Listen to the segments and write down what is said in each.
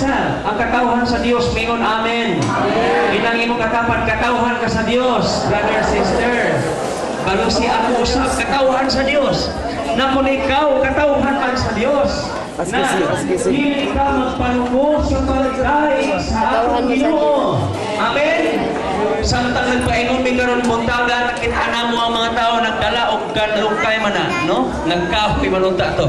Basta ang katawhan sa Dios mingon amen. Inang imong katapan, katawhan ka sa Dios, brother, sister. Balusi ako usab katawhan sa Dios. Na kung ikaw katawhan man sa Dios, na dili ka magpanuko sa pagdaig sa atong Ginoo. Amen. Samtang nagpaingon mi karon buntaga, nakita na mo ang mga tao nagdala og kanlukay man na, no? Nagkahoy man unta to.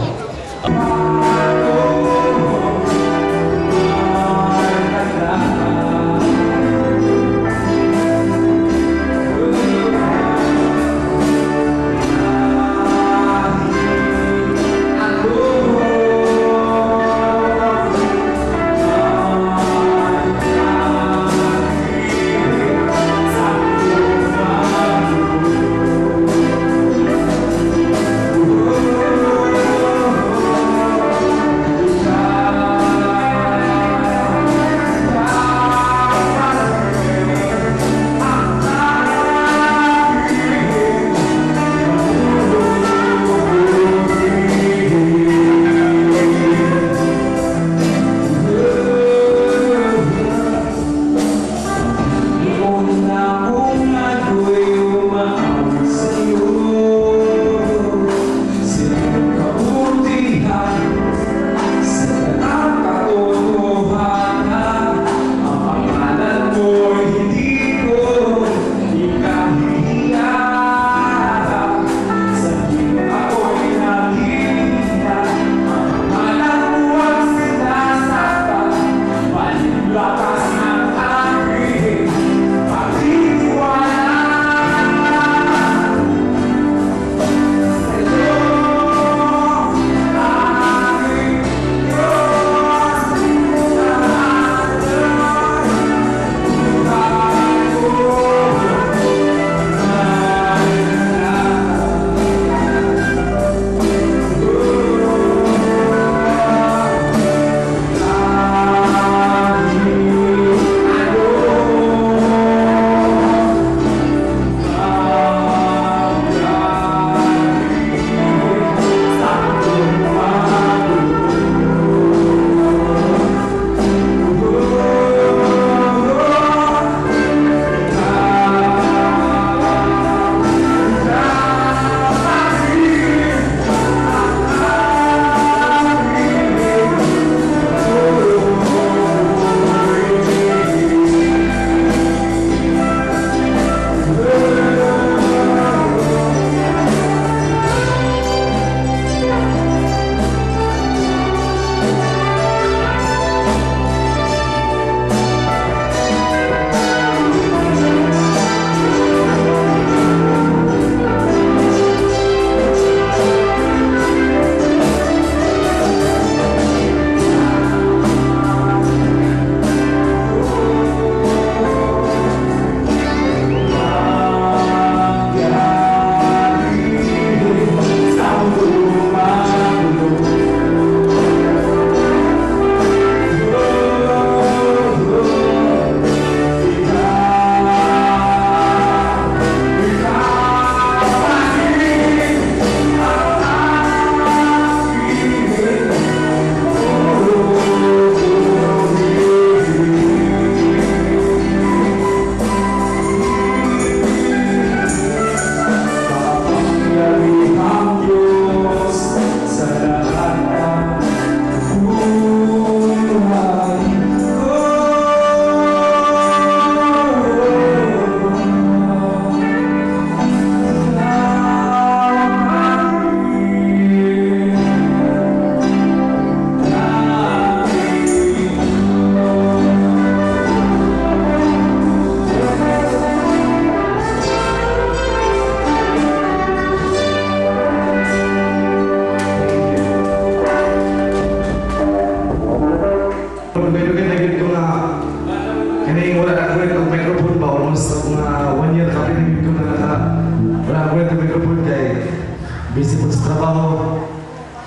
Busy po sa trabaho.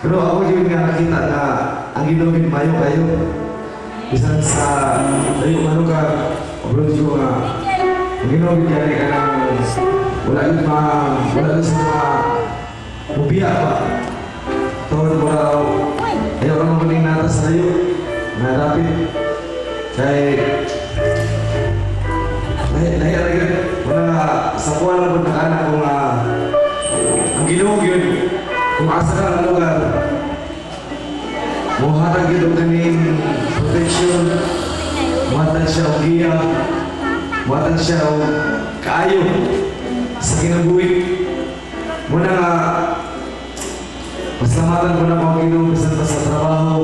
Pero ako yun nga nakita na ang Ginoo mayo kayo. Bisan sa layo man ka, abroad ko nga ang Ginoo gani ka nang wala yun ma wala yun sa mga mubiya pa. Tawad mo raw ayaw ka maguling nata sa layo. Nga dapat kay lahi ra gyud. Wala nga sa kuwan lang pud nakaana ko nga ang Ginoo gyud, kung asa ka nga lugar, muhatag gyud og kaning protection, muhatag siya og giya, muhatag siya og kaayo sa kinabuhi. Muna nga pasalamatan ko na ang Ginoo bisan pa sa trabaho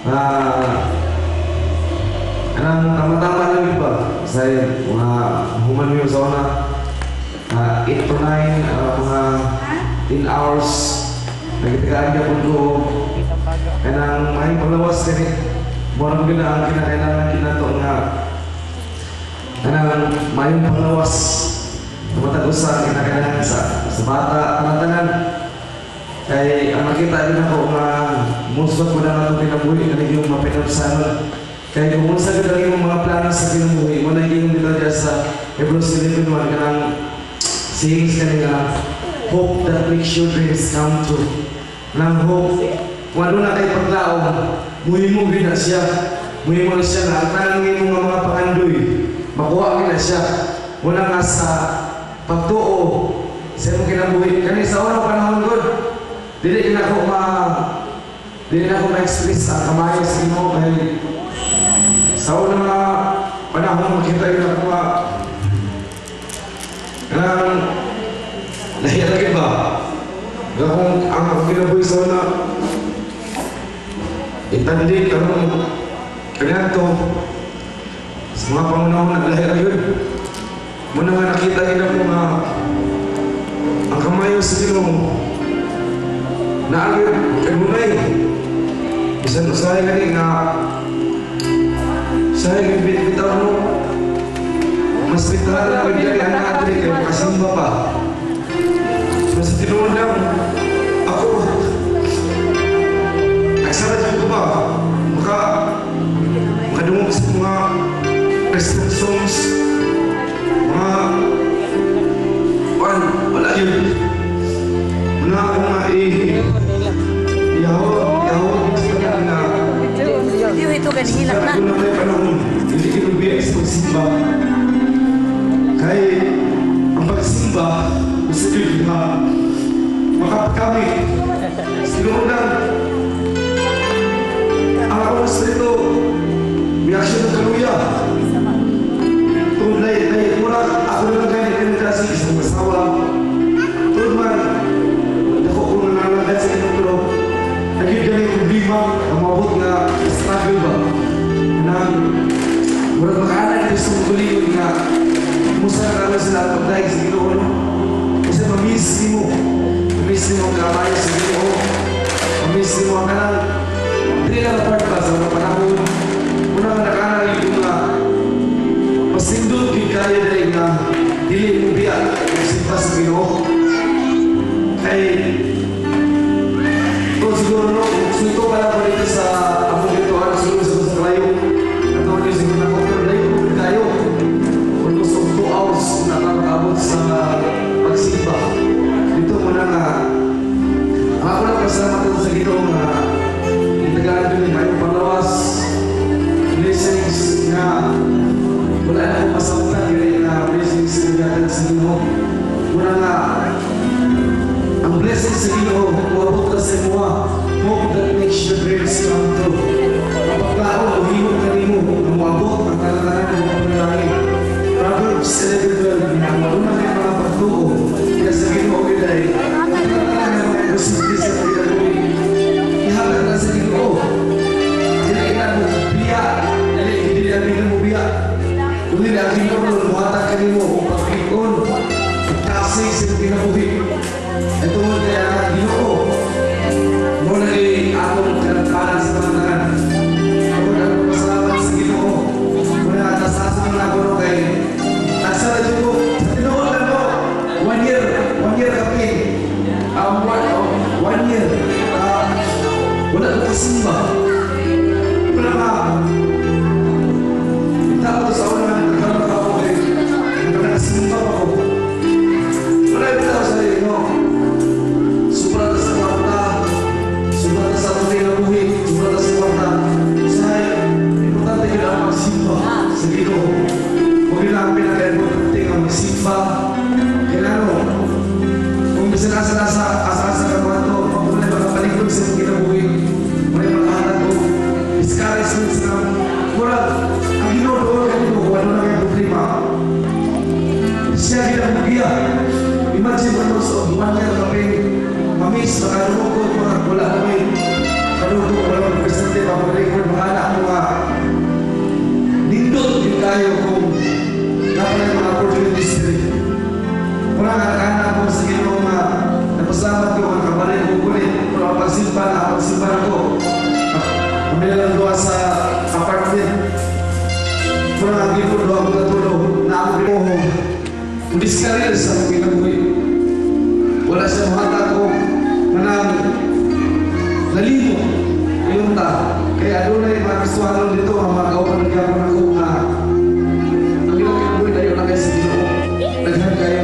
na kanang tama-tama lang yun ba sa mga human mo sa una, 8 to 9, mga 10 hours nagitagaan ka ko kanang may panglawas kani murag gyud na ang kinakailangan kinato nga kanang mayong panglawas matag usa kinakailangan sa bata tanan-tanan. Kay ang nakita din ako nga musod ko na atong kinabuhi kani yung mapinabsanon. Kay kung unsa gyud ang imong mga plano sa kinabuhi mo na yung dito diya sa Hebrews 11:1, kanang sayings kani nga hope that makes your dreams come true. Nang hope, kung ano na kay paglaom, muhimo gyud na siya. Muhimo na siya na ang tanang imong nga mga pangandoy, makuha gyud na siya. Muna nga sa pagtuo sa imong kinabuhi. Kani sa unang panahon gud, dili na ako ma-express ang kamayo sa Ginoo kay sa unang mga panahon makita yun ako nga kanang lahi lagi ba? Nga kung ang akong kinabuhi sa una, itandig karon kaniadto sa mga pangunahon naglahi ra yun. Muna nga nakita gid ako nga ang kamayo sa Ginoo naa gyud kanunay. Bisan usahay gani nga usahay gani bitaw no, mas bitaw na gyud gani ang adri kay makasimba pa. Mas tinuod lang ako nagsara jud ko ba makadungog sa mga Christian songs, mga kuan, wala yun. Muna ako nga iyahawag iyahawag sa tanan nga Video ito ganihilak na. Sa na panahon, dili kinubiya sa pagsimba. Kay ang pagsimba, gusto yun nga makapagkami. Sinuod lang ang akong espiritu, reaksyon ng kaluya. Tungod lay, mura, ako na lang ganit ng klase isang asawa. Tungod man, dako ko nangalagad sa inyo pero naging ganit problema, ang mabot nga struggle ba? Nang murag makaanad ito sa tulingon nga musa na naman sila pagdaig sa Ginoo, no? Kasi mamiss nimo ang kamayo sa Ginoo, mamiss nimo ang kanang dili lang part ba sa mga panahon. Muna nga nakaanad yung nga masindot gyud kayo dahil nga dili mo biya simpa sa Ginoo. Kay ito siguro no, kung ito pala ko dito sa among dito, ano siguro sa kalayo. Ato ko siguro na pero layo ko kayo. Almost of 2 hours na makaabot sa pagsimba. Dito mo na nga, ang ako lang pasalamat sa Ginoo nga itagaan din ni Mayong panglawas, blessings nga wala na akong masabtan dili nga blessings nga gihatag sa Ginoo. Muna nga ang blessings sa Ginoo moabot ra sa imoha. Hope that makes your dreams come true. Ang pagkaon mohimo kanimo nga moabot ang tanan ng mga panalangin. Proverbs 11:12 nga ang una kay mga pagtuo kaya sa Ginoo gyud ay ang tanan ng mga posible sa kinabuhi ihatag na sa Ginoo. Dili na mo biya, dili dili ang mo biya. Kundi ang Ginoo mohatag kanimo og paglikon, pagkasig sa kinabuhi. Ito mo kaya ang Ginoo mo na atong kanagpanan. sa Ginoo. Kung yun ang pinaka-importante nga magsimba, kailangan kung bisan asa asa asa asa ka mga to, wala makapalikod sa imong kinabuhi, wala makahatag og discouragement sa murag ang Ginoo doon kanimo kung ano na kayong problema. Siya ginabugiya. Imagine mo sa one year kapin, mamiss, makadungog, mga wala kami. Kadungog, wala kami presidente, mapag-record, mga anak mo nga. Nindot yun tayo kung napalay mga opportunities diri. Wala nga nakahanap ko sa Ginoo nga napasalamat ko nga kabalik ko kulit. Pero ang pagsimba na, pagsimba na ko. Kami na lang doon sa apartment. Wala nga Ginoo doon ako natulog na ako Ginoo. Diskaril sa akong kinabuhi. Wala siya muhatag ko kanang nalimo iyong ta. Kaya adunay mga Kristohanon dito nga mga kauban gyapon ako nga ang ilang kinabuhi dayon na kay sa Ginoo. Daghan kayo.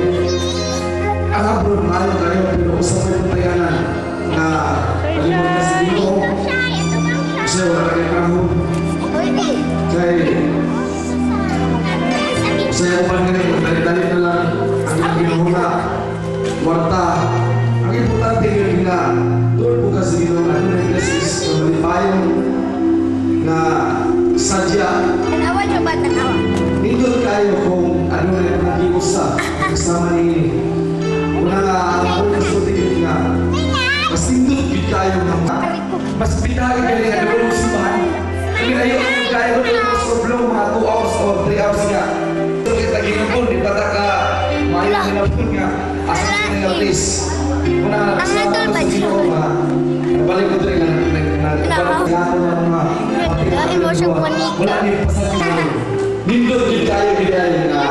Ang abroad maayo kayo pero usa may pantayanan na nalimot ka sa Ginoo. Kasi wala kay panahon. Kay sa uban gani dali-dali na lang ang ilang ginuhuna kwarta. Ang importante yun nga doon po ka sa Ginoo nga adunay blessings na malipayon na sadya. Tanawa siya ba? Tanawa. Nindot kayo kung adunay panagiusa kasama ni una nga ang akong nasulti yun nga mas nindot gyud kayo nga mas bitahin kayo nga doon sa simbahan. Kaya ayaw kayo doon sa blow mga 2 hours or 3 hours nga. Kita ginubon, di ba ta ka maayo ginubon nga asa ka nga place. Una nga Ang napasalamat natol ko ba sa siya? Ginoo nga nabalik ko diri nga nagkako na mga Nag- mo siyang kunika. wala ni pasal. Nindot gyud kayo gyud ay nga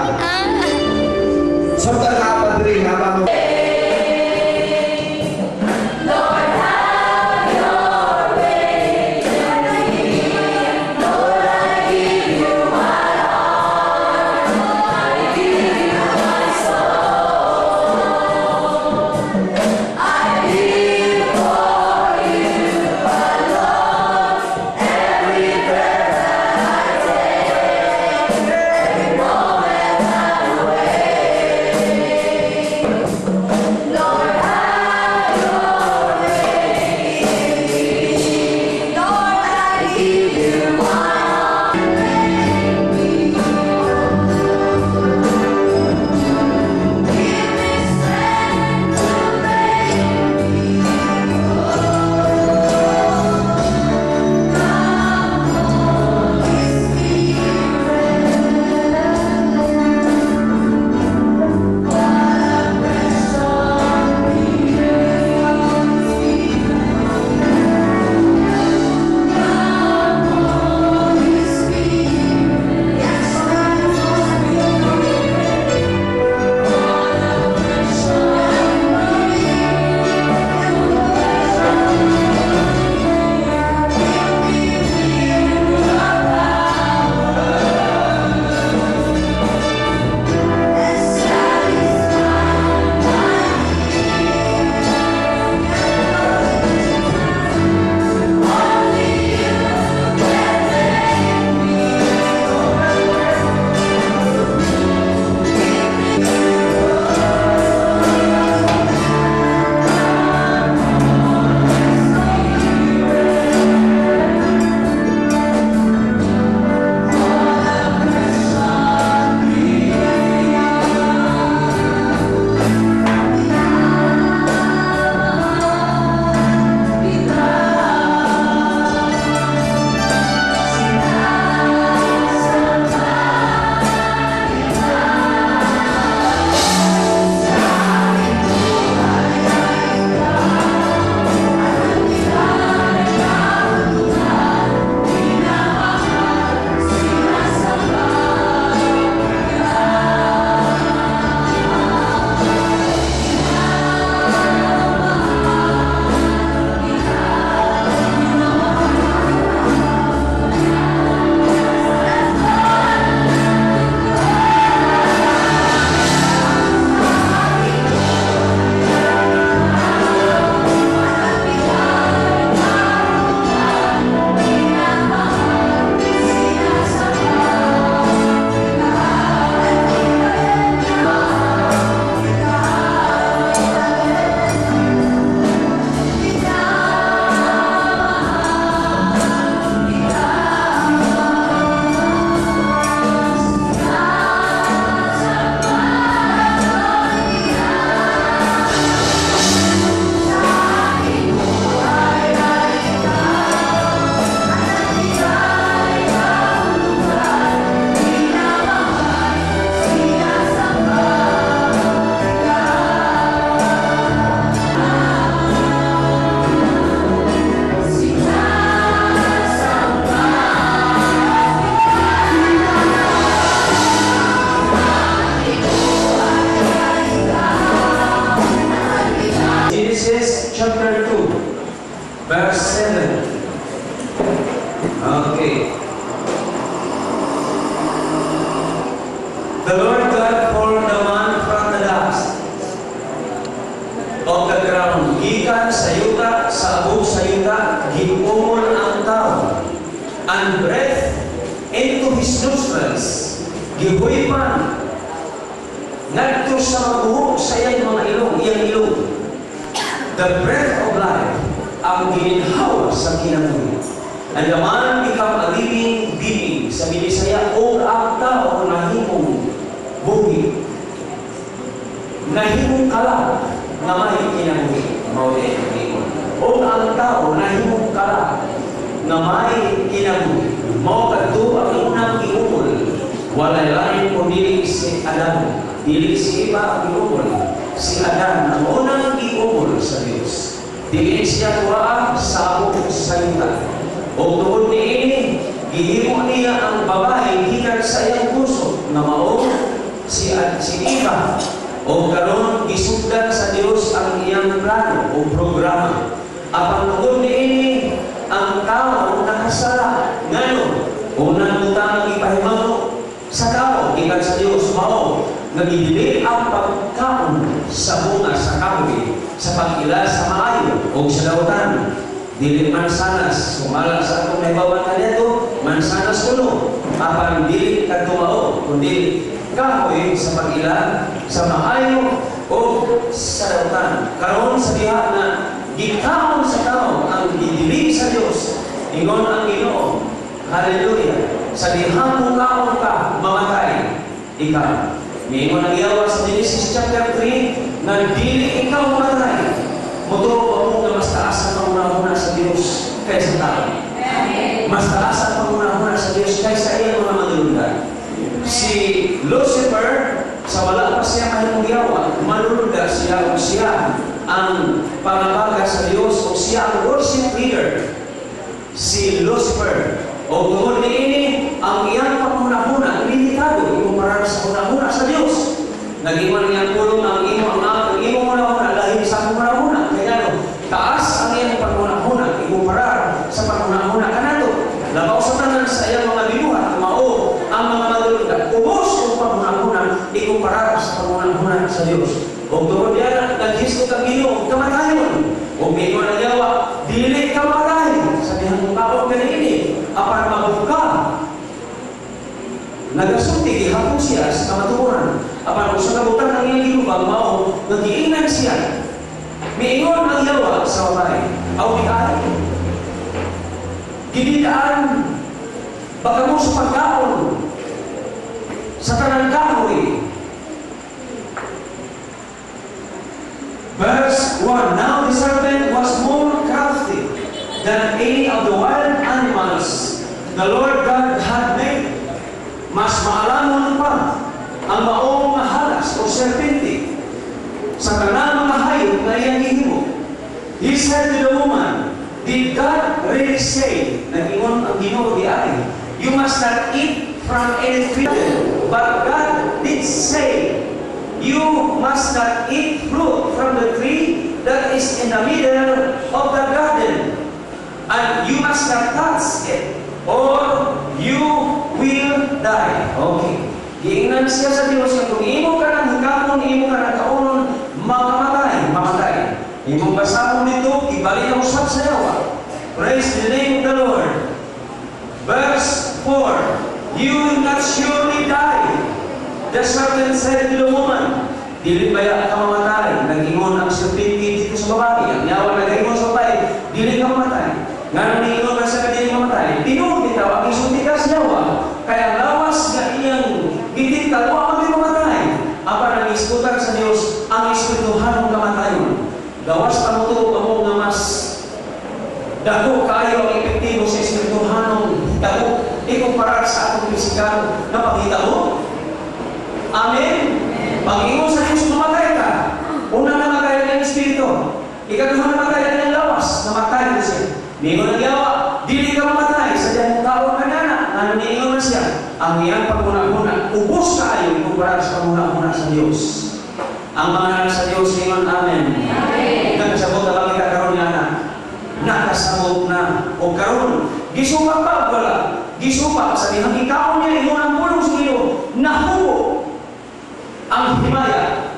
samtang nga pa diri nga pa his nostrils, gihuypan ngadto sa maguho sa iyang mga ilong, iyang ilong, the breath of life, ang gininhawa sa kinabuhi. And the man become a living being. Sa Binisaya, og ang tao nahimong buhi. Nahimong kalag nga may kinabuhi. Mao ni ingon. Og ang tao nahimong kalag nga may kinabuhi. Mao kadto ang unang giumol. Walay lain kundi si Adam. Dili si Eva ang giumol. Si Adan ang unang giumol sa Dios. Dili siya kuhaa sa abo sa yuta. O tungod niini, gihimo niya ang babae gikan sa iyang puso nga mao si Eva. O karon gisugdan sa Dios ang iyang plano o programa. Apan tungod niini, ang tao nakasala. Ngano? Unang butang ang ipahimango sa tao gikan sa Dios mao nga gidili ang pagkaon sa bunga sa kahoy sa pag-ila sa maayo o sa dautan. Dili mansanas, sumala sa atong nahibawan kaniadto, mansanas kuno, apan dili kadto mao, kundi kahoy sa pag-ila sa maayo o sa dautan. Karon sa diha nga gikaon sa tao ang gidili sa Dios, ingon ang Ginoo, hallelujah, sa dihang mukaon ka, mamatay ikaw. Niingon ang Yawa sa Genesis chapter 3 nga dili ikaw mamatay. Motuo ba mo nga mas taas ang panghuna-huna sa Dios kaysa tao? Mas taas ang panghuna-huna sa Dios kaysa iyang mga manunundan. Si Lucifer, sa wala pa siya mahimong yawa, manununda siya o siya ang pangabaga sa Dios o siya ang worship leader. Si Lucifer. O tungod niini, ang iyang panghuna-huna, limitado ikumpara sa hunahuna sa Dios. Nag-ingon niyang pulong ang imong hunahuna lahi sa akong hunahuna. Kaya ano, taas ang iyang panghuna-huna ikumpara sa panghuna-huna kanato. Labaw sa tanan sa iyang mga binuhat, mao ang mga manununda. Ubos ang panghuna-huna ikumpara sa panghuna-huna sa Dios. O tungod diana, naghisgot ang Ginoo, kamatayon. O miingon ang Yawa, dili ka mamatay. Sa dihang mukaon ka niini, apan mabuka. Nagasulti, gihapon siya sa kamatuoran. Apan usa ka butang ang iyang gihubag mao nga giingnan siya. Miingon ang Yawa sa babae, aw di ay, gididaan baka mo sa pagkaon sa tanang kahoy. Verse 1. Now the serpent was more crafty than any of the wild animals the Lord God had made. Mas maalamon pa ang maong mga halas o serpente sa tanang mga hayop na iyang gihimo. He said to the woman, "Did God really say," nag-ingon ang Ginoo di ay, "you must not eat from any tree? But God did say, you must not eat fruit from the tree that is in the middle of the garden, and you must not touch it, or you will die." Okay. Giingnan siya sa Dios nga kung imo ka nang hikapon, imo ka nang kaunon, makamatay, mamatay. Imong basahon dito, ibalik ang usap sa Yawa. Praise the name of the Lord. Verse 4. "You will not surely die," the serpent said to the woman. Dili baya ka mamatay? Nag-ingon ang serpente dito sa babae. Ang Yawa nag-ingon sa babae, dili ka mamatay. Nga nang niingon man sa dili mamatay? Tinuod bitaw ang isulti ka sa Yawa. Kaya ang lawas nga iyang gitintal, wa man mamatay. Apan ang isgutan sa Dios, ang espirituhanong kamatayon. Gawas pa mo kamo nga mas dako kaayo ang epektibo sa espirituhanong dako ikumpara sa atong pisikal na paghitabo. Amen. Pag-ingon sa Diyos, mamatay ka. Una, namatay ang espiritu. Ikaduha, namatay ang lawas. Namatay ko siya. Niingon ang Yawa, dili ka mamatay sa dihang mukaon ka nana. Ano niingon man siya? Ang iyang panghuna-huna, ubos kaayo ikumpara sa panghuna-huna sa Diyos. Ang mga anak sa Diyos, ingon amen. Amen. Nagkasabot na lang kita karon nga na. Nakasabot na. O karon, gisupa pa wala? Gisupa sa dihang ikaon niya, ingon ang pulong sa Ginoo, nahubo ang himaya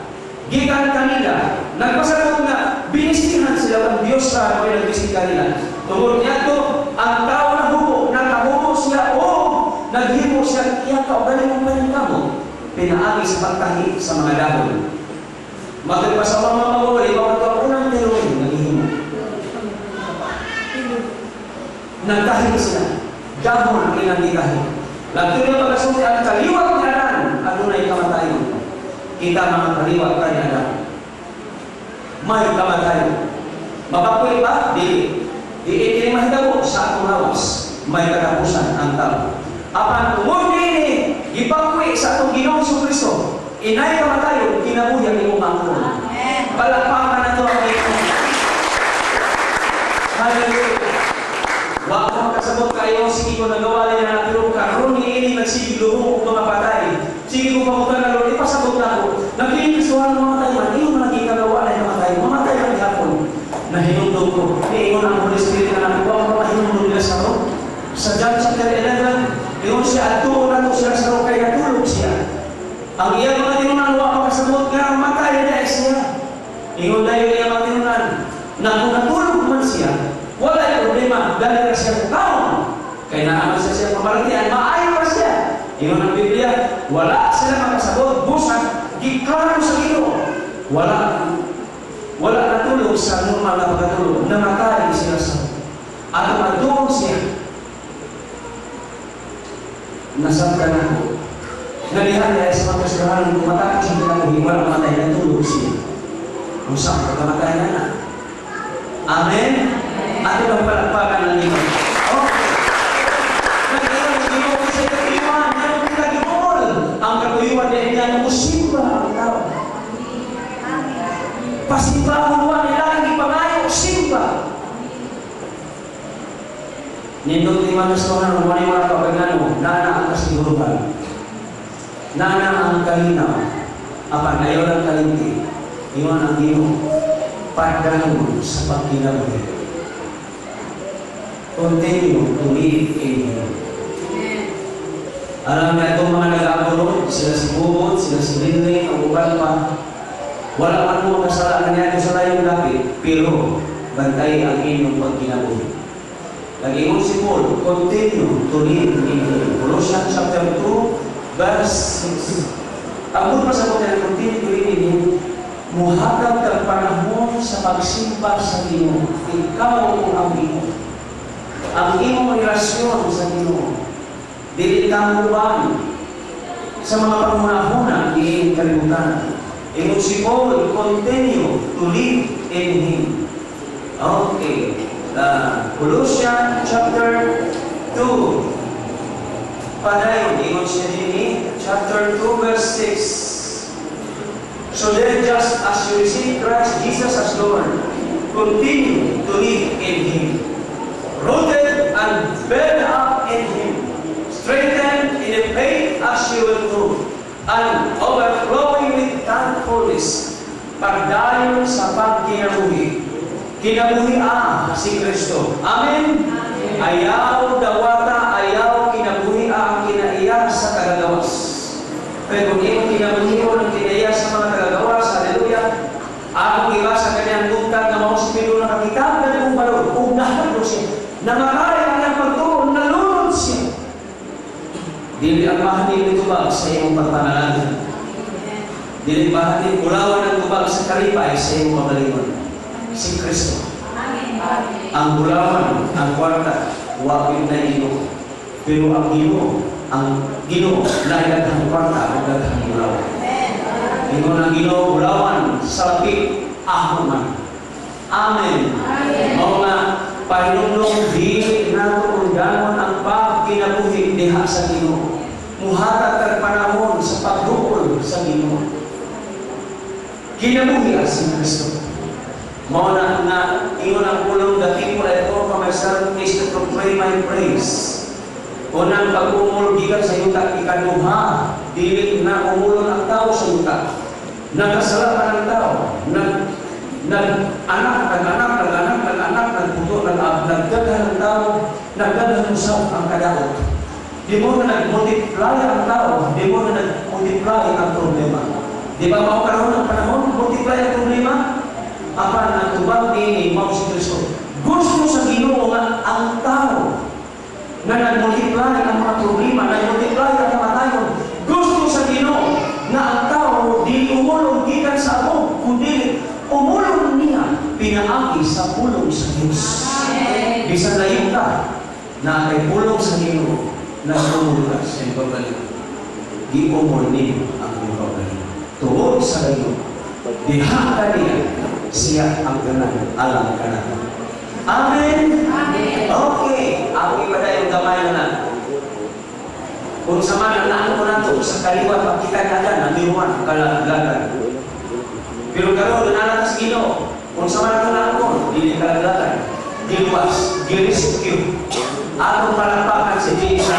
gikan kanila. Nagpasabot nga binistihan sila ang Dios sa mga nagbisti kanila. Tungod niadto, ang tao nahubo, nakahubo siya o nag Naghimo siya iyang kaugalingong paningkamot pinaagi sa pagtahi sa mga dahon. Matod pa sa mga maguli, mao ang unang heroin nga gihimo. Nagtahi sila. Dahon ang ilang gitahi. Lagto niya pagkasulti ang kaliwat ni Adan, adunay kamatayon. Kita mga kaliwat ka ni Adan. May kamatayon. Mapapuwi ba? Dili. Di kini mahitabo sa atong lawas. May katapusan ang tao. Apan tungod niini, gipakwi sa atong Ginoong Kristo, inay kamatayon, kinabuhi ang imong angkon. Palakpakan nato ang Ginoo. Hallelujah. Wa ko makasabot kayo, sige ko nagawa nila na, pero karon niini nagsigig luhong og mga patay. Sige ko pamutan na Lord, ipasabot na ako. Naging Kristohan mamatay man, iyo man naging kagawa na mamatay, mamatay man gihapon. Nahinumdum ko, niingon ang Holy Spirit na nakuha ko mahinumdum nila sa ro. Sa John chapter 11, ingon siya, adtuon nato siya sa ro, kay natulog siya. Ang iyang mga tinunan, wa makasabot nga matay na siya. Ingon dayon iyang mga tinunan, na kung natulog man siya, wala problema, dali na siya kaon. Kay naano siya siya pamalatian, maayo pa siya. Ingon ang Biblia, wala sila makasabot, busan, giklaro sa Ginoo. Wala natulog sa normal na pagkatulog, namatay sila sa atong adtuon siya. Nasabtan ako. Nalihan niya sa mga kasalanan, kung matapos ang kinabuhi, wala matay, natulog siya. Kung saan pagkamatay na na. Amen? Ato ang palakpakan ng Ginoo. Oh. Nag-iwan ang Ginoo sa katuyuan, ngayon kita gimol. Ang katuyuan niya niya, musimba ang tao. Pasimbahon wa nila ang ipangayo, simba. Nindot ni Manustohan, wala wala ka kagano, nana ang kasiguruhan. Nana ang kalinaw. Apan ayaw lang kalinti. Iwan ang Ginoo. Padayon sa pagkinabuhi. Continue to live in Him. Alam na itong mga nag-abulod, sila si Bubot, sila si Linling, ang uban pa. Wala man mo kasalanan niya sa layong dapit, pero bantay ang inyong pagkinabuhi. Nag-ingon si Paul, continue to live in Him. Colossians chapter 2, verse 6. Ang pa sa kanya, continue to live in Him, muhatag kang panahon sa pagsimba sa Ginoo. Ikaw ang Ginoo. Ang imong relasyon sa Ginoo. Dili kang sa mga panghuna-huna diin kalibutan. Ingon si Paul, continue to live in Him. Okay. Colossians chapter 2. Padayon, ingon siya din, chapter 2, verse 6. So then, just as you receive Christ Jesus as Lord, continue to live in Him, rooted and built up in Him, strengthened in the faith as you will do, and overflowing with thankfulness, pagdayon sa pagkinabuhi. Kinabuhi si Kristo. Amen? Amen. Ayaw dawata, ayaw kinabuhi ang kinaiya sa kagagawas. Pero kung iyong kinabuhi ang kinaiya sa mga kagagawas, hallelujah, akong iba sa kanyang tungtag na mauspilo na kakitab na niyong balod, kung nahadlo siya, namatay ang kanyang pagtuon, nalunod siya. Dili ang mahalin ni tubag sa iyong pagpanalangin. Dili mahalin bulawan ang tubag sa kalipay sa iyong pagalingon. Si Kristo. Ang bulawan, ang kwarta, wagin na ino. Pero ang Ginoo, naidaghang kwarta, daghang bulawan. Ingon ang Ginoo, bulawan, sa lapit, ako man. Amen. Mao nga, pahinumdum, dili nato undangon ang pagkinabuhi diha sa Ginoo. Muhatag kag panahon sa pagduol sa Ginoo. Kinabuhi ang si Kristo. Mao na nga ingon ang pulong, the people I offer myself is to proclaim my praise. Unang pag-umol gikan sa yuta ikaduha, dili na umulon ang tao sa yuta. Nagkasala pa ng tao, nag-anak, nag-anak, nag-anak, nag-anak, nagputo, nagdaghan ng tao, nagdaghan usab ang kadaot. Di mo na nag-multiply ang tao, di mo na nag-multiply ang problema. Di ba mao karon ang panahon, multiply ang problema? Apan ang tubag niini mao si Kristo. Gusto sa Ginoo nga ang tao na nag-multiply ang mga problema, nag-multiply Bisan layo ka, na kay pulong sa Ginoo, nagumol ka sa iyong kaugalingon. Giumol nimo ang iyong kaugalingon. Tungod sa Ginoo, diha ka niya, siya ang ganan, alang kanato. Amen? Amen. Okay. Ako ipadayon gamay na lang. Kung sa man ang naan ko nato, sa kaliwat pagkita nadan, ang biruan, kalaglagan. Pero karon nanala sa Ginoo. Kung sa man ato naan ko, dili kalaglagan. Giluwas, gi-rescue. Atong palakpakan si Jesus.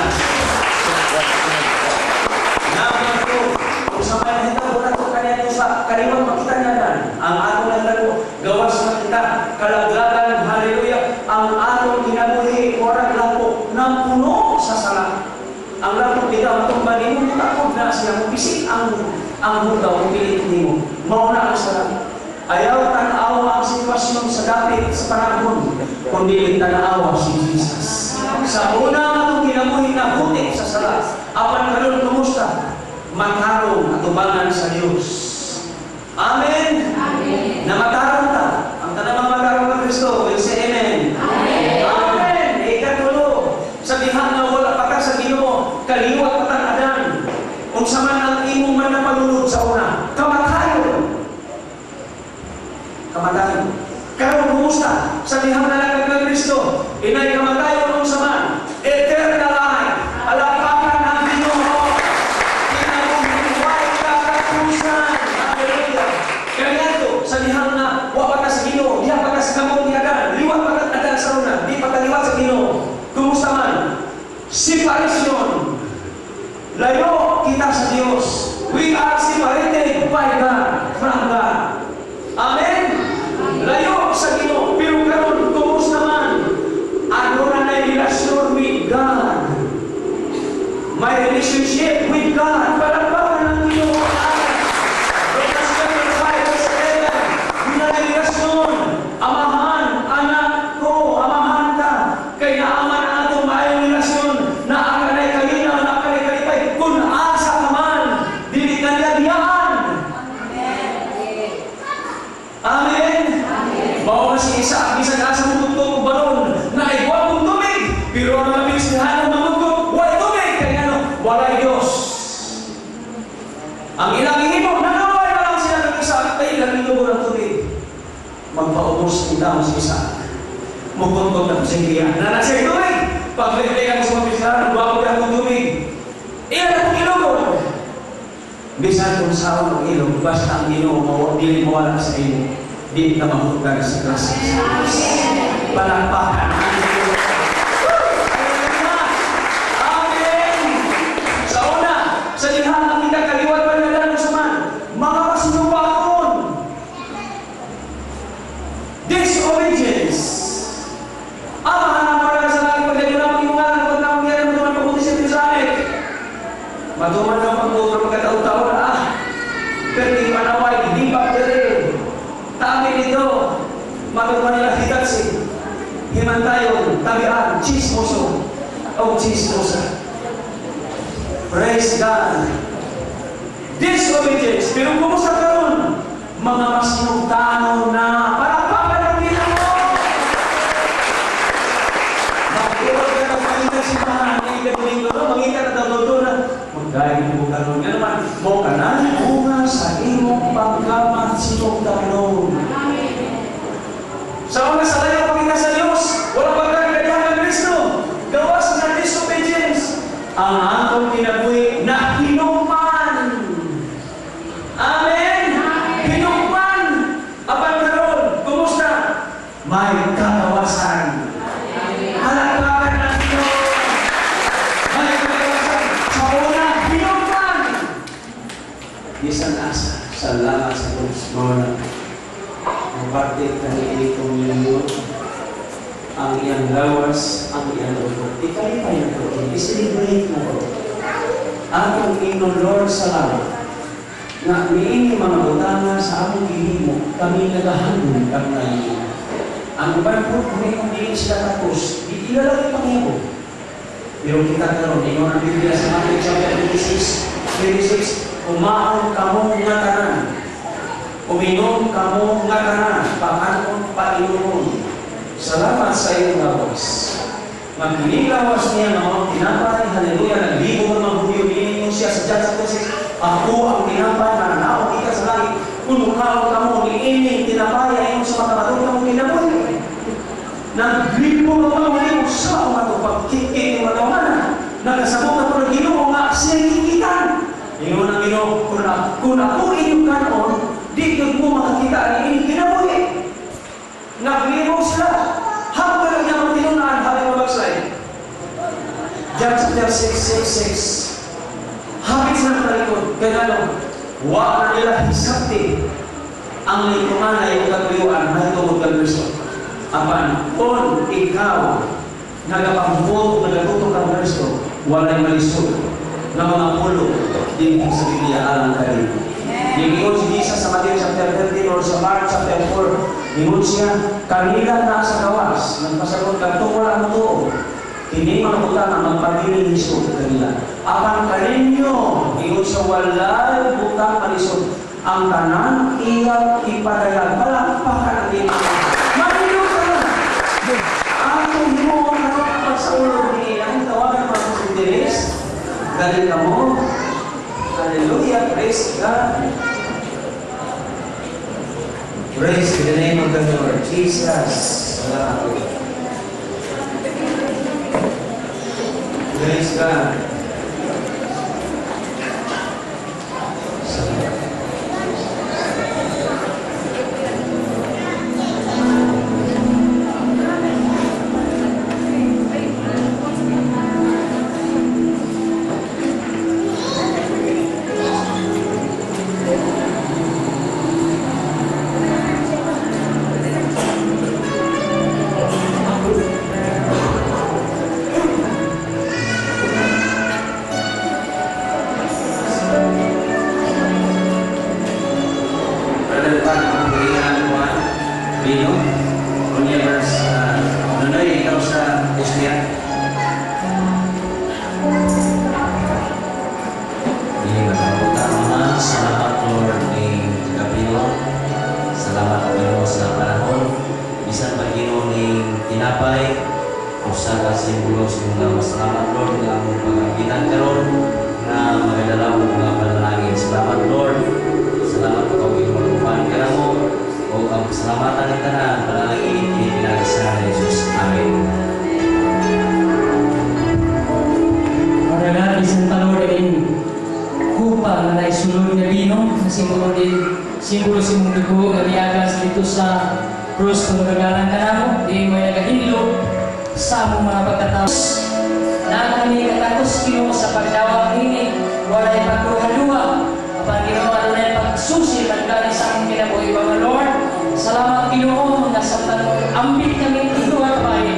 Number two, kung sa man nahitabo nato kaniadto sa kaliwat pagkita nadan, ang atong nahitabo, gawas na kita, kalaglagan, hallelujah, ang atong kinabuhi, warag lapo, napuno sa sala. Ang lapok bitaw matumba nimo, mutakod na siya, mupisik ang butaw, mupilit nimo. Mao na ang sala. Ayaw tan-awa ang sitwasyon sa dapit sa panahon, kundi tan-awa si Jesus. Sa una atong kinabuhi na butik sa sala, apan karon kumusta? Matarong atubangan sa Dios. Amen. Amen. Na matarong ta. Ang tanang mga matarong ng Kristo, will say amen. Amen. Amen. Ikatulo, sa diha nga wala pa ka sa Ginoo, kaliwat pa tang Adan. Unsa man ang imong man napalunod sa una, kamatayon. Kamatayon. Karon kumusta? Sa dihang nalagag ng Kristo, inay kamatayon unsa man, eternal life. Palakpakan ang Ginoo. Kinabuhi katapusan. Hallelujah. Kaniadto sa dihang nga wa pa ka sa Ginoo, diha pa ka sa kamot ni Adan, liwat pa ka Adan sa una, di pa ka liwat sa Ginoo. Kumusta man? Separation. Layo kita sa Dios. We are separated by God, from God. Amen? Layo sa Ginoo. Pero karon kumusta man? Ano na na relasyon with God? My relationship with God. Palakpakan ang Ginoo. Romans chapter 5 verse 11. Yun ang relasyon. Amahan, anak ko, amahan ka. Kay naaman ang atong maayong relasyon. Naa ka na'y kalinaw, naa ka na'y kalipay. Kung asa ka man, dili ka niya biyaan. Amen. Mao na si Isaac, bisan asa mo og balon, na ay gwapong tubig, pero ang mga Pilistihano mamugkot, walay tubig, kay ngano, walay Diyos. Ang ilang gihimo, nangaway na lang sila ng Isaac, kay ilang ilubo ng tubig. Magpaubos kita si Isaac. Mugkot na sa iya. Na nasa tubig. Paglibay ang sa mga Pilistihano, gwapo akong tubig. Ilan akong ilugod. Bisan kung saan ang ilog, basta ang Ginoo mo, dili mawala sa imo, di ka mahutdan sa grasya sa Diyos. Palakpakan ang Ginoo. Amen! Sa una, sa diha ang kita kaliwat panlalan sa man, mga masinumpaon. Disobedience. Amahan ang para sa langit, pagdayon ang iyong ngalan, pag nangyari mo ng pabuti sa Jerusalem. Matuman ang pagbuto pagkataon-taon, pero di manaway, di pa diri. Tami nito, matuman nila hitatsi. Himantayon, tabian, chismoso, o chismosa. Praise God. Disobedience. Pero kumusta karon? Mga masinugtanon na. Palakpakan ang Ginoo. Magtuwag ka ng pangita simbahan ni Domingo, no? Mangita na daw doon na magdahil mo karon nga naman mo kanan bunga sa imong pagkamasinugtanon. Sa una sa layo pangita sa Dios, wala pagkakadihan ng Kristo. Gawas na disobedience. Ang atong kinabuhi na hinukman. Amen. Hinukman. Apan karon, kumusta? May kagawasan. Palakpakan ang Ginoo. May kagawasan. Sa una, hinukman. Bisan asa, salamat sa Diyos. Mao na. Maparte kani communion, ang iyang lawas, ang iyang dugo. Ikalipay na ito. I-celebrate na ito. Atong ingnon, Lord, salamat. Nga niini mga butanga sa among gihimo, kami nagahandom kang nahimo. Ang uban po, kung dili sila tapos, di ila lang ipanghimo. Pero kita karon, ingon ang Biblia sa Matthew chapter 26, 26, "Kumaon kamo nga tanan. Uminom kamo nga tanan, pakanon painomon." Salamat sa iyong lawas. Magkinilawas niya ng mga tinapay, hallelujah, naglibo ng mga Hudyo, niningon siya sa John chapter 6, ako ang tinapay na nanaog gikan sa langit, kung mukaon kamo niining tinapay, ayon sa makamatong kamo kinabuhi. Naglibo ng mga Hudyo sa mga pagkikik ng mga tawanan, nagkasabot na ng Ginoo nga siya kikitan. Ingon ang Ginoo, kung ako inyong kanon, di yun mo makakita ang inyong kinabuhi. Naglibo sila. Hapon lang niya magtinunaan, habi mabagsay. John chapter 6, 6, 6. Hapit sila ng talikod. Kaya ano, wa na nila hisabti ang lingkungan na iyong katuyuan na itungod kang Kristo. Apan, kung ikaw nagapangbuot, nagatutok kang Kristo, walay malisod na mga pulo din sa Biblia alang kayo. Ningon si Jesus sa Matthew chapter 13 or sa Mark chapter 4, ningon siya, kanila na sa gawas, nagpasagot kadto wala mo tuo. Kini mga butang ang magpabiling lisod kanila. Apan kaninyo, ningon siya, walay butang malisod. Ang tanan iyang ipadayag. Palakpakan ang Ginoo. Malilo ka na. Atong himuon karon ang pagsaulog ni ang tawagan mga kusintiris. Galing ka mo. Hallelujah, praise God. Praise the name of the Lord Jesus. Salamat. Praise God. Salamat. Simbolo sa imong dugo nga miagas dito sa krus kung magagalang ka namo, di mo nagahilo sa among mga pagkatao. Na kami katakos Ginoo sa pagdawat nini, walay pagduha-duha, apan Ginoo adunay pagsusi tagdali sa among kinabuhi mga Lord. Salamat Ginoo nga samtang ambit kami tinuod bahay.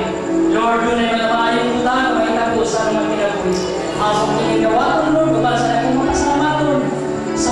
Lord, dunay mga maayong butang mahitabo sa among mga kinabuhi. Among kining dawaton Lord, uban sa akong makasalamaton sa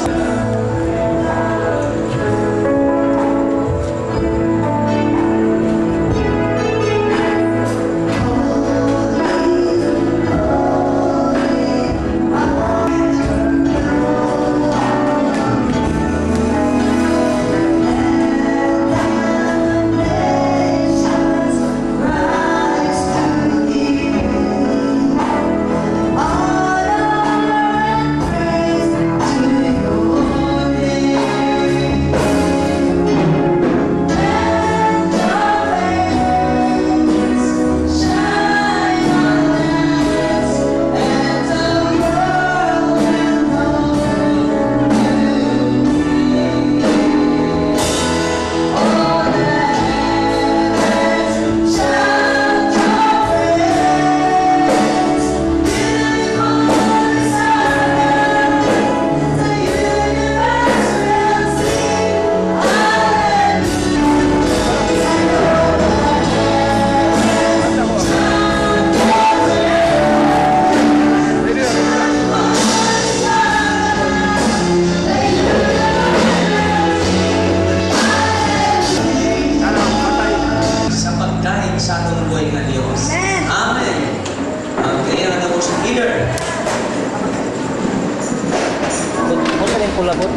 Pulabot.